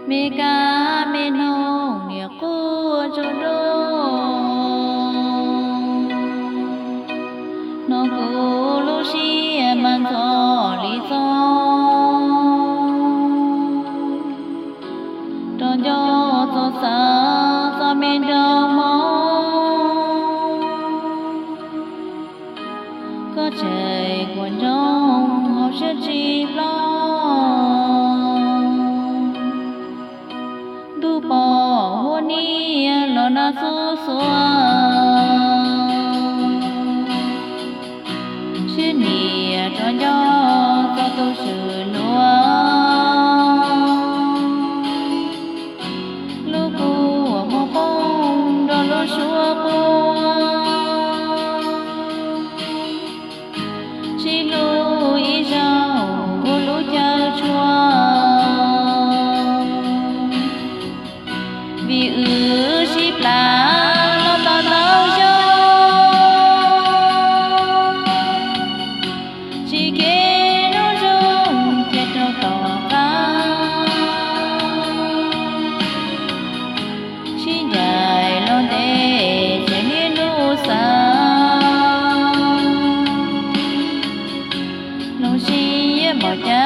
Me kab me noog niam quaj tsaug ntuj, hnov kuv lub siab mas ntxhov li txog. Rov nco txog xav txog me nraug mog, koj tseem kuam ntsoog hauv siab tsis ploj. Ntuj pom huab niam los nag xub xuav, sib niam rov nco txog tus swm luag. Lub kua muag poob nrog lub suab quaj, sib hlub ib zaug ua lub caij tshua. Vim wb sib plam los tau ntau xyoo, tsis kev hnub zoo ces rau tom qab. Sib ncaim los ntev tsev niaj hnub xav, los sis npaum cas